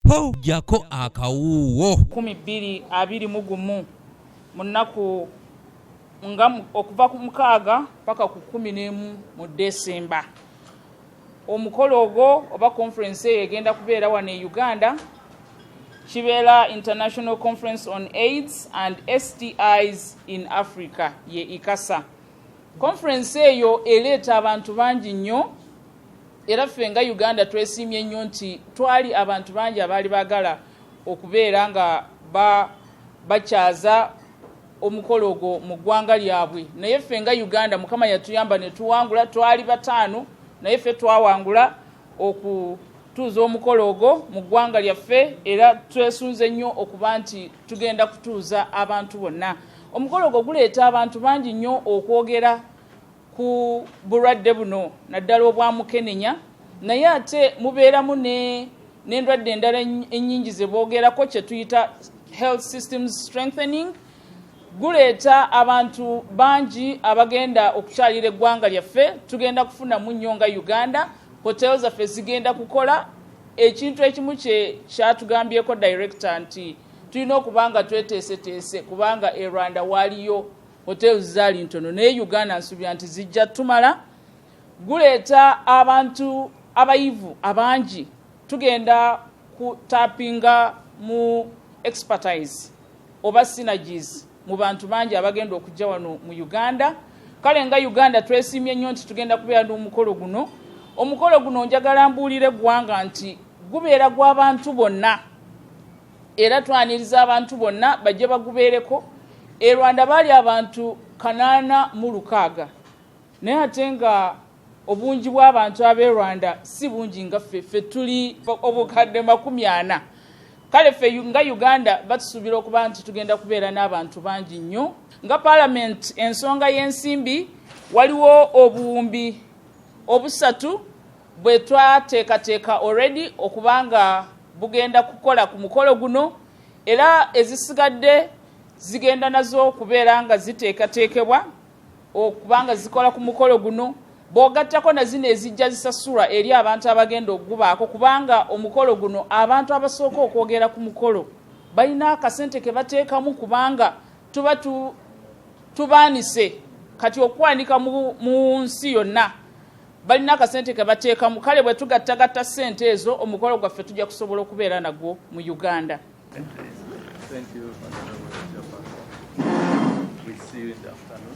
Ho, jjako akawuuwo. 2021 mu nnaku nga okuva ku 6 paka ku 11 mu Desemba. Omukolo ogwo oba conference eyo egenda kubeera wano e Uganda. Kibeera International Conference on AIDS and STIs in Africa, ye ICASA. Conference eyo ereeta abantu bangi nnyo, era ffe nga Uganda twesiimye nnyo nti twali abantu bangi abaali baagala okubeera nga bakyaza omukolo ogwo mu ggwanga lyabwe. Naye ffe nga Uganda, Mukama yatuyamba ne tuwangula. Twali bataano, naye ffe twawangula okutuuza omukolo ogwo mu ggwanga lyaffe, era twesunze nnyo okuba nti tugenda kutuuza abantu bonna. Omukolo ogwo guleeta abantu bangi nnyo okwogera ku bulwadde buno, naddala obwamukenenya, naye ate mubeeramu n'endwadde endala ennyingi ze boogerako, kye tuyita health systems strengthening. Guleeta abantu bangi abagenda okukyalira eggwanga lyaffe. Tugenda kufunamu nnyo nga Uganda, hotel zaffe zigenda kukola. Ekintu ekimu kye kyatugambyeko director nti tulina okuba nga tweteeseteese, kubanga e Rwanda waaliyo hotels zaali ntono, naye Uganda nsuubira nti zijja tumala. Guleeta abantu abayivu abangi. Tugenda kutapinga mu expertise oba synergies mu bantu bangi abagenda okujja wano mu Uganda. Kale nga Uganda twesiimye nnyo nti tugenda kubeera n'omukolo guno. Omukolo guno, njagala mbuulire eggwanga nti gubeera gw'abantu bonna, era twaniriza abantu bonna bajje bagubeereko. E Rwanda baali abantu 806, naye ate nga obungi bw'abantu ab'e Rwanda si bungi nga ffe. Ffe tuli 400,000. Kale ffe nga Uganda batusuubira okuba nti tugenda kubeera n'abantu bangi nnyo. Nga Paalamenti, ensonga y'ensimbi, waliwo 3000 bwe twateekateeka already okubanga bugenda kukola ku mukolo guno, era ezisigadde zigenda nazo okubeera nga ziteekateekebwa okubanga zikola ku mukolo guno, bw'ogattako na zino ezijja zisasulwa eri abantu abagenda okugubaako, kubanga omukolo guno, abantu abasooka okwogera ku mukolo balina akasente ke bateekamu, kubanga tuba tubaanise kati okwanika mu nsi yonna, balina akasente ke bateekamu. Kale bwe tugattagatta ssente ezo, omukolo gwaffe tujja kusobola okubeera nagwo mu Uganda. Thank you, Honorable Chairperson. We see you in the afternoon.